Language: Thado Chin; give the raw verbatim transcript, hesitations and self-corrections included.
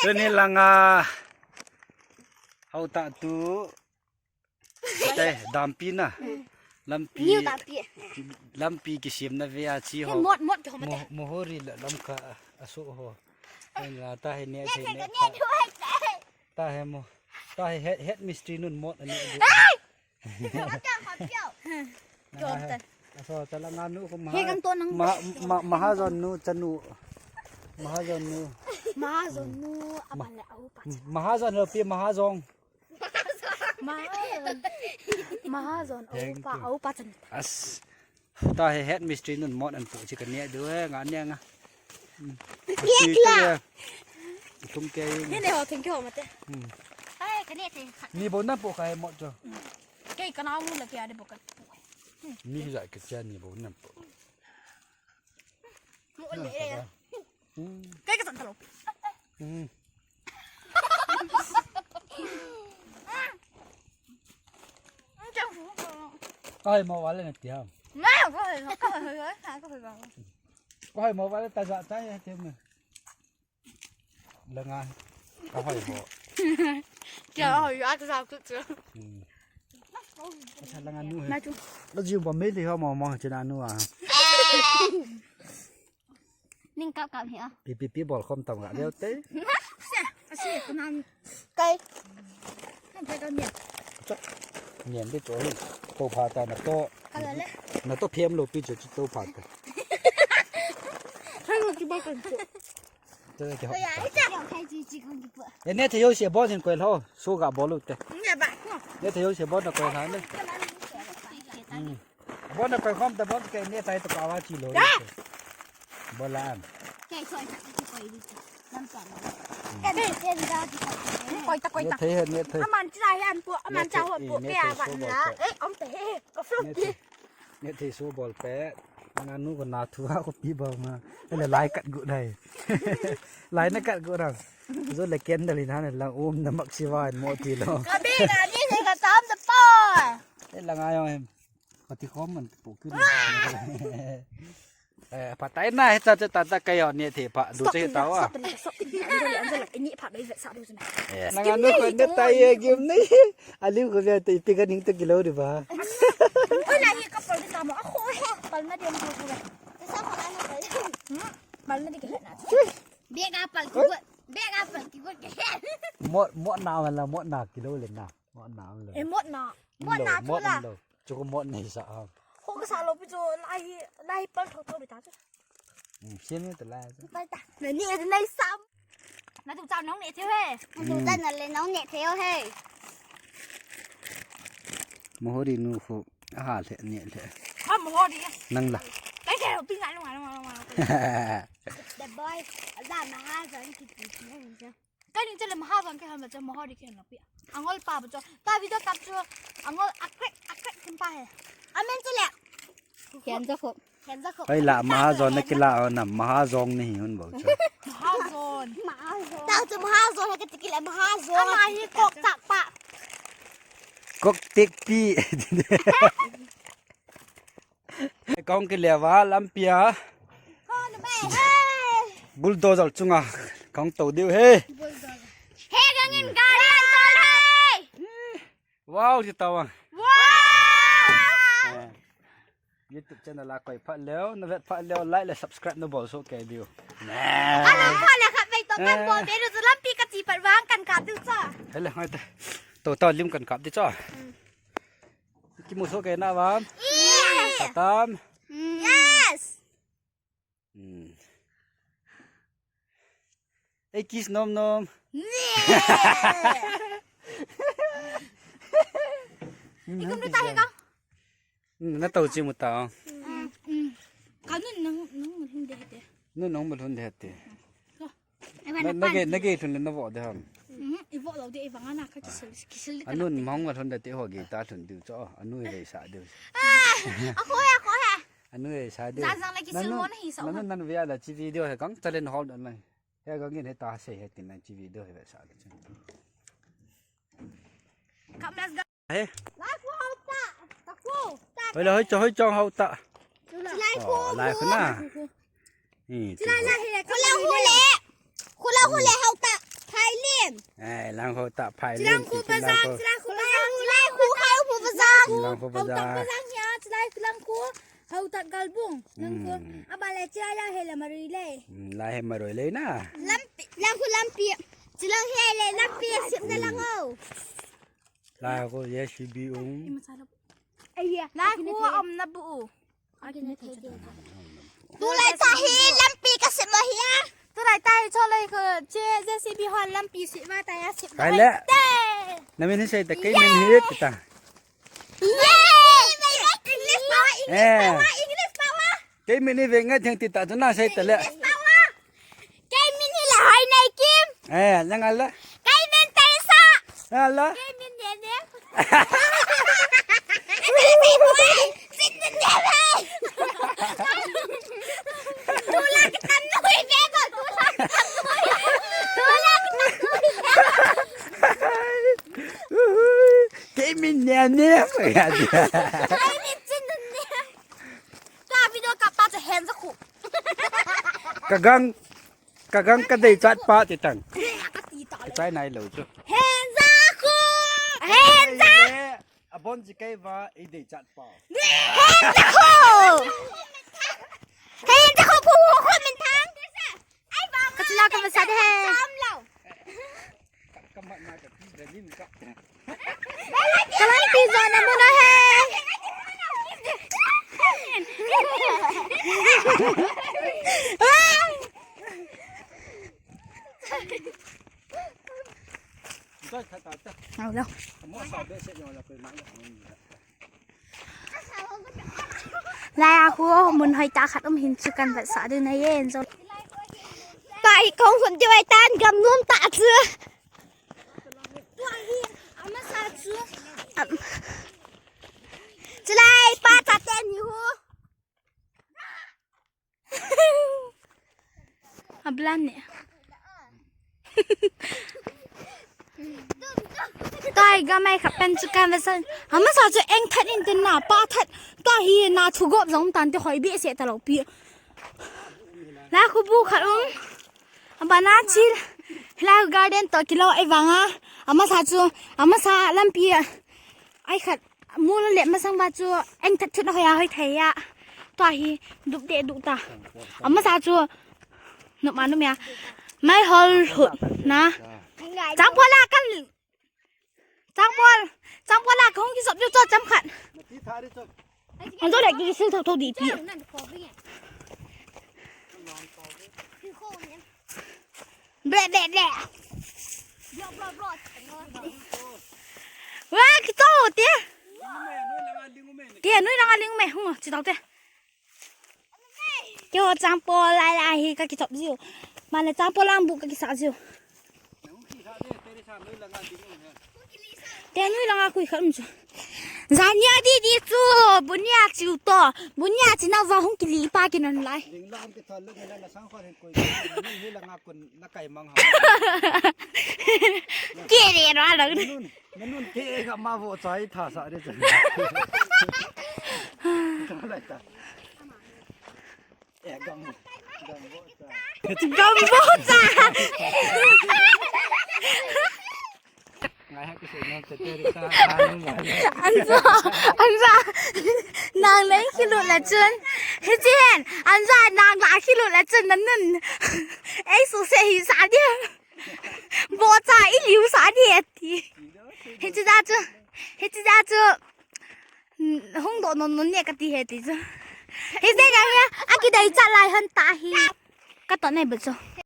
Tuni langa hauta tu. Te, dampi na. Lampi. New dampi. Lampi kisim na ve a chi ho. Mot, mot ki ho mate. Mo-, mohori la lamka asu ho. Eng la ta he ne, ne, ne. Ta he mo. Ta he head, head mystery nun mot ani. Hey! Aso, chala nga nu ko maha-, ma-, ma-, Mahajon nu, chanu. Mahajon nu. Mahajon nu, aman le aupa. Mahajon lo pi, Mahajong. Mahajon. Mahajon, aupa, aupa chanu. As. Ta he head mystery nun mot an pu chi ka ne du he, nga ne nga. Ye kila. Tum ke. Ni ne ho thank you mate. Ai, ka ne te. Ni bo na pu ka he mot jo. Kei ka nau mu la ke a de bokan. Ni ja ke cha ni bo na pu. Mu le. Kei ka san talo. Ai mo wale na tia. Na ko he ko he ko he. Ko hai mo wale ta ja ta ya te me. Langa. Ka hoi ho. Kya hoi ya ka sa ku chu. Asa langa nu he. Na chu. La jiu ba me le ho mo mo chena nu a. Ning kap kap hi a. Pi pi pi bol khom tam ga leo te. Asi ko nam. Kai. Nam kai ka mi. Niam de cho hin. To pha ta na to. Ka la le. Na to phem lo pi cho cho to pha ta. Hai lo ki ba kan cho. Te ke ho. Ko ya, ai cha. Kai chi chi kong ki pu. E ne te yo se bo sin ko lo. So ga bo lo te. Ne ba. Ne te yo se bo na ko ha le. Bon na koi khom ta bon ke ne tai to kawa chi lo. Bola am. Ke choi ta ki koi di. Nam cha. Ke de ke da di. Koi ta koi ta. Ne thei ne thei. Aman cha yan pu, aman cha ho pu ke a wan la. Eh, om te he. Ko flu ki. Ne thei so bol pe. Nga nu ko na thu ha ko pi ba ma. Ele lai kat gu dai. Lai na kat gu rang. Zo le ken da li na ne lang um na mak si wa mo ti lo. Ka be ga ni se ka tam da pa. E lang a yong em. Pati khom man pu kin. Eh, pha tai na he cha cha ta ta kai yo ne the pha du che ta wa. Ni pha bai sa du. Eh, na nga nu ko ne tai ye gim ni. Ali ko ve te pi ga ning te kilo ri ba. Oi la hi ka pal ta mo a kho he. Pal na diam ko ko. Sa pha na ko. Pal na di ke na. Bek a pal ki ko. Bek a pal ki ko ke. Mo mo na wala mo na kilo le na. Mo na wala. E mo na. Mo na mo la. Chu ko mo nei sa a. Ho ka sa lo pi chu lai lai pal tho tho ta chu. Hmm, siam ni ta lai. Pal ta. Na ni e nai sam. Na tu cha nong ne theu he. Na tu cha na le nong ne theu he. Mohori nu khu a ha le ne le. Ha mohori. Nang la. Kai ke pi ngai lo ngai lo ngai lo. The boy. Ala ma ha zan ki pi pi. Kani chale maha bang ke ham cha maha di khen lapi. Angol pa ba cho. Ta video kap cho. Angol akrek akrek khen pa he. Amen chale. Khen ja kho. Khen ja kho. Hai la maha zon na kila na maha zong ni hun bo cho. Maha zon. Maha zon. Ta cho maha zon ke tikila maha zon. Ama hi kok tak pa. Kok tik pi. Kong ki lewa lampia. Bulldozer chunga kong to diu he. He kong in gari an tol he. Wow, ti tawang. Wow. Eh, YouTube channel a koi phat leo, na vet phat leo, like le subscribe na bol so ke diu. Ana phat le khat vei to kan bol be ru lampi ka chi pat vang kan kap diu cha. Hele ngai ta. To to lim kan kap diu cha. Kimu so ke na vam. Yes. Katam. Yes. Hmm. Ei kiss nom nom. Ikum ta he ka. Hmm, na tau chi mu ta. Ka nun nang nang mun de he. Nun nang mun de he. Na, na ge, na ge thun le na vo de ham. Mhm, i vo lo de, i vang ana ka kisil, kisil ka. Anun mong ma thun de te ho ge ta thun diu cho, anu i sa diu. Ah, a ko he, a ko he. Anu i sa diu. Zang zang la kisil mo na hi sa. Nanu nan via la chi video he kang talent hol don lai. He kang in he ta se he tin lai chi video he sa de. Kam las ga. He. Lai khu hau ta. Ta khu. Ta. Hoi la, hoi chong, hoi chong hau ta. Lai khu. Oh, lai khu na. Ni. Lai lai he. Khu la khu le. Khu la khu le hau ta. Langkho ta phai len. Langkho bazar, Langkho bazar, Langkho bazar. Langkho bazar. Langkho bazar. Hautak galbung. Langkho. Hmm. Abale chila hela marui le. Hmm, la he marui le na. Lampi, Langkho lampi. Chila hele lampi sip na lang o. La ko J C B um. Ai ya. Langkho um na bu. Tulai tahi lampi ka sip ma hi a. Tulai tahi cholai ko che J C B hon lampi sip ma ta ya sip. Kai le. Na min hi sei ta kei min hi ta. Ye! English power, English power, English power. Kei min hi ve ngai theng ti ta chu na sei ta le. English power. Kei min hi la hai nei kim. Eh, nang ala. Kei min Teresa. Ala. Kei min Nene. Tula kitan nui be ko, tula kitan nui. Tula kitan nui be. Kei min Nene. Ai ni chin Nene. Ka video ka pa cha hen za khu. Ka gang, ka gang ka dei chat pa ti tang. Ka ti ta le. Ka chai nai lo chu. Hen za khu. Hen za. Abon ji kai va i dei chat pa. Hen za khu. Hen za khu khu khu min thang. Ai ba. Ka chila ka masa de. Sam lo. Ka mat na ka pi da lim ka. Kalang pi jo na mo na he. Doi khat ta ta. Au lo. Mo sa be se yo la ko ma ya. Lai a khu mun hoi ta khat um hin chu kan vet sa ding na yen jo. Pa hi kong hun ti wai tan gam nom ta chu. Am. Chulai pa ta te ni hu. Ablan ne. Tai ga mai kha pen chu kan ve sa. Ama sa chu eng that in tin na pa that. Ta hi na thu gop jong tan te hoi be se ta lo pi. La khu bu khat um. Abana chil. La garden to kilo ai vanga. Ama sa chu. Ama sa lampi. Ai khat. Mul le masang ba chu eng that thut hoi a hoi thei a. Tua hi dup de dup ta. Ama sa chu. Nup ma nup ya. Mai hol hut na. Chang pol a kan. Chang pol. Chang pol a kong ki sop ju cho cham khat. An jo le ki sil thok thok di pi. Ble, ble, ble. Wa, kito, tia. Tia, nui langa ling me, hung, chi tau te. Kio chang pol lai lai hi ka kitop jiu. Mane chang pol lang bu ka kisa jiu. Te nui langa kui khat um chu. Jania di di chu, bunia chiu to. Bunia chi na va hung kili pa kinon lai. Ling lang ki thal lu ni la na sang khon hin kui. Ni la nga kun na kai mang ha. Ke re ra la. Nanun, nanun ke ga ma vo chai tha sa de chu. Lai ta. Eh, gam, gam bo cha. Gam bo cha. Ngai ha ki se no te te ri ta, a, nu ngai. Anja, anja. Nang leng kilu la chun. Hichen, anja nang la kilu la chun nanun. Ei su se hi sa dia. Bo cha i liu sa dia ti. Hiche da chu. Hiche da chu. Hung doh non non ne kati he ti chu. Hi se ka ya, a kidei chat lai han ta hi. Ka to nei ba chu.